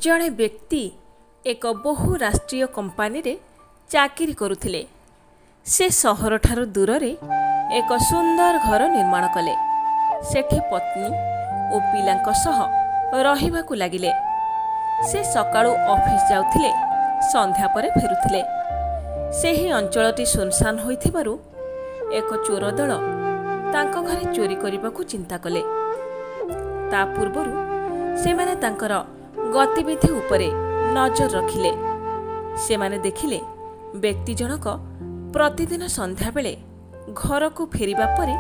ଜଣେ ବ୍ୟକ୍ତି ଏକ ବହୁରାଷ୍ଟ୍ରୀୟ କମ୍ପାନୀରେ ଚାକିରି କରୁଥିଲେ। ସେ ସହରଠାରୁ ଦୂରରେ ଏକ ସୁନ୍ଦର ଘର ନିର୍ମାଣ କଲେ। ସେଠି ପତ୍ନୀ ଓ ପିଲାଙ୍କ ସହ ରହିବାକୁ ଲାଗିଲେ। ସେ ସକାଳୁ ଅଫିସ ଯାଉଥିଲେ, ସନ୍ଧ୍ୟା ପରେ ଫେରୁଥିଲେ। ସେହି ଅଞ୍ଚଳଟି ଶୂନଶାନ ହୋଇଥିବାରୁ ଏକ ଚୋର ଦଳ ତାଙ୍କ ଘରେ ଚୋରି କରିବାକୁ ଚିନ୍ତା କଲେ। ତା ପୂର୍ବରୁ ସେମାନେ ତାଙ୍କର ଗତିବିଧି ଉପରେ ନଜର ରଖିଲେ। ସେମାନେ ଦେଖିଲେ ବ୍ୟକ୍ତି ଜଣକ ପ୍ରତିଦିନ ସନ୍ଧ୍ୟାବେଳେ ଘରକୁ ଫେରିବା ପରେ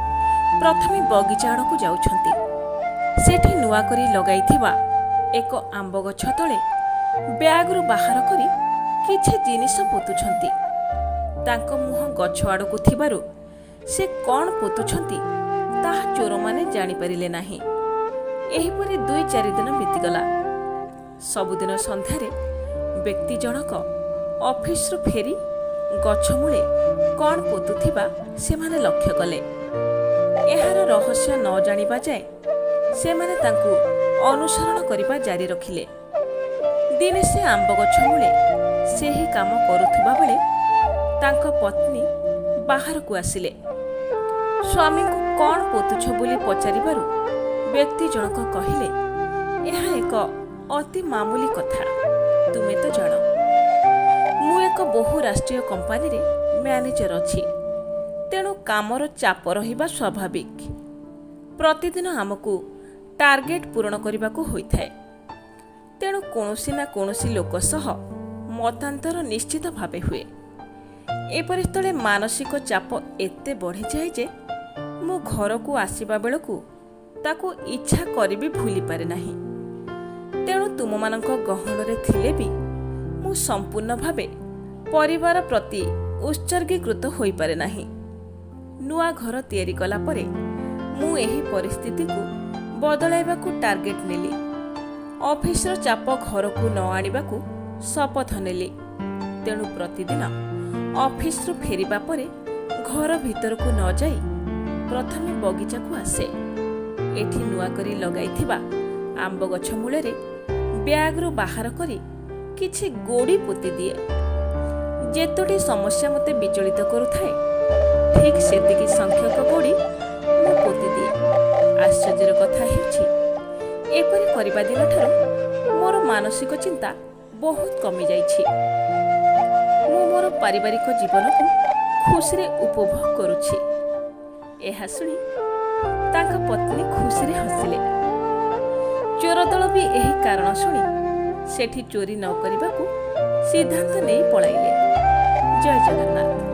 ପ୍ରଥମେ ବଗିଚା ଆଡ଼କୁ ଯାଉଛନ୍ତି। ସେଠି ନୂଆ କରି ଲଗାଇଥିବା ଏକ ଆମ୍ବ ଗଛ ତଳେ ବ୍ୟାଗରୁ ବାହାର କରି କିଛି ଜିନିଷ ପୋତୁଛନ୍ତି। ତାଙ୍କ ମୁହଁ ଗଛ ଆଡ଼କୁ ଥିବାରୁ ସେ କ'ଣ ପୋତୁଛନ୍ତି ତାହା ଚୋରମାନେ ଜାଣିପାରିଲେ ନାହିଁ। ଏହିପରି 2-4 ଦିନ ବିତିଗଲା। ସବୁଦିନ ସନ୍ଧ୍ୟାରେ ବ୍ୟକ୍ତି ଜଣକ ଅଫିସରୁ ଫେରି ଗଛ ମୂଳେ କ'ଣ ପୋତୁଥିବା ସେମାନେ ଲକ୍ଷ୍ୟ କଲେ। ଏହାର ରହସ୍ୟ ନ ଜାଣିବା ଯାଏ ସେମାନେ ତାଙ୍କୁ ଅନୁସରଣ କରିବା ଜାରି ରଖିଲେ। ଦିନେ ସେ ଆମ୍ବ ଗଛ ମୂଳେ ସେହି କାମ କରୁଥିବା ବେଳେ ତାଙ୍କ ପତ୍ନୀ ବାହାରକୁ ଆସିଲେ। ସ୍ୱାମୀଙ୍କୁ କ'ଣ ପୋତୁଛ ବୋଲି ପଚାରିବାରୁ ବ୍ୟକ୍ତି ଜଣକ କହିଲେ, ଏହା ଏକ ଅତି ମାମୁଲି କଥା, ତୁମେ ତ ଜାଣ ମୁଁ ଏକ ବହୁରାଷ୍ଟ୍ରୀୟ କମ୍ପାନୀରେ ମ୍ୟାନେଜର ଅଛି, ତେଣୁ କାମର ଚାପ ରହିବା ସ୍ୱାଭାବିକ। ପ୍ରତିଦିନ ଆମକୁ ଟାର୍ଗେଟ ପୂରଣ କରିବାକୁ ହୋଇଥାଏ, ତେଣୁ କୌଣସି ନା କୌଣସି ଲୋକ ସହ ମତାନ୍ତର ନିଶ୍ଚିତ ଭାବେ ହୁଏ। ଏପରି ସ୍ଥଳେ ମାନସିକ ଚାପ ଏତେ ବଢ଼ିଯାଏ ଯେ ମୁଁ ଘରକୁ ଆସିବା ବେଳକୁ ତାକୁ ଇଚ୍ଛା କରି ବି ଭୁଲିପାରେ ନାହିଁ। ତେଣୁ ତୁମମାନଙ୍କ ଗହଣରେ ଥିଲେ ବି ମୁଁ ସମ୍ପୂର୍ଣ୍ଣ ଭାବେ ପରିବାର ପ୍ରତି ଉତ୍ସର୍ଗୀକୃତ ହୋଇପାରେ ନାହିଁ। ନୂଆ ଘର ତିଆରି କଲା ପରେ ମୁଁ ଏହି ପରିସ୍ଥିତିକୁ ବଦଳାଇବାକୁ ଟାର୍ଗେଟ ନେଲି। ଅଫିସର ଚାପ ଘରକୁ ନ ଆଣିବାକୁ ଶପଥ ନେଲି। ତେଣୁ ପ୍ରତିଦିନ ଅଫିସରୁ ଫେରିବା ପରେ ଘର ଭିତରକୁ ନ ଯାଇ ପ୍ରଥମେ ବଗିଚାକୁ ଆସେ। ଏଠି ନୂଆ କରି ଲଗାଇଥିବା ଆମ୍ବ ଗଛ ମୂଳରେ ବ୍ୟାଗରୁ ବାହାର କରି କିଛି ଗୋଡ଼ି ପୋତି ଦିଏ। ଯେତୋଟି ସମସ୍ୟା ମୋତେ ବିଚଳିତ କରୁଥାଏ, ଠିକ୍ ସେତିକି ସଂଖ୍ୟକ ଗୋଡ଼ି ମୁଁ ପୋତି ଦିଏ। ଆଶ୍ଚର୍ଯ୍ୟର କଥା ହେଉଛି, ଏପରି କରିବା ଦିନଠାରୁ ମୋର ମାନସିକ ଚିନ୍ତା ବହୁତ କମିଯାଇଛି। ମୁଁ ମୋର ପାରିବାରିକ ଜୀବନକୁ ଖୁସିରେ ଉପଭୋଗ କରୁଛି। ଏହା ଶୁଣି ତାଙ୍କ ପତ୍ନୀ ଖୁସିରେ ହସିଲେ। ଚୋର ଦଳ ବି ଏହି କାରଣ ଶୁଣି ସେଠି ଚୋରି ନ କରିବାକୁ ସିଦ୍ଧାନ୍ତ ନେଇ ପଳାଇଲେ। ଜୟ ଜଗନ୍ନାଥ।